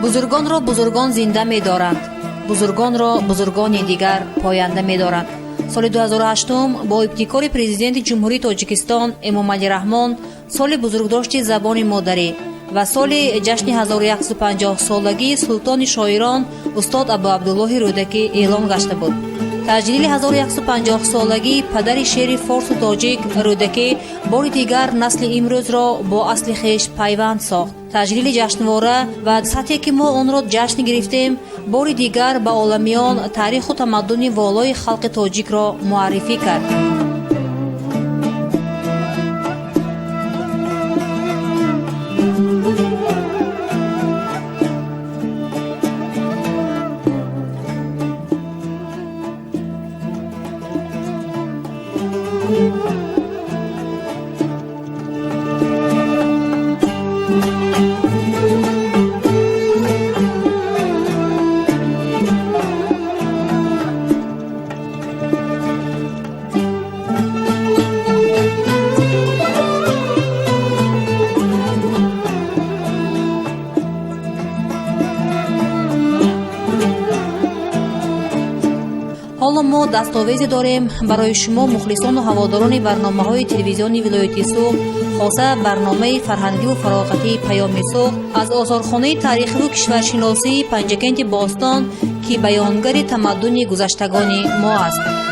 Бузургонро бузургон зинда медоранд, бузургонро бузургони дигар поянда медоранд. Соли 2008 бо ибтикори Президенти Ҷумҳурии Тоҷикистон Эмомалӣ Раҳмон соли бузургдошти забони модарӣ ва соли ҷашни 1150-солагии султони шоирон устод Абуабдуллоҳи Рӯдакӣ эълон гашта буд. Таҷлили 1150-солагии падари шеъри форсу тоҷик Рӯдакӣ бори дигар насли имрӯзро бо асли хеш пайванд сохт. Таҷлили ҷашнвора ва сатҳе, ки мо онро ҷашн гирифтем, бори дигар ба оламиён таъриху тамаддуни волои халқи тоҷикро муаррифӣ кард. Ҳоло мо дастовезе дорем барои шумо, мухлисону ҳаводорони барномаҳои телевизиони вилояти Суғд, хоса барномаи фарҳангиву фароғатии «Паёми Суғд» аз осорхонаи таърихиву кишваршиносии Панҷакенти бостон, ки баёнгари тамаддуни гузаштагони мо аст.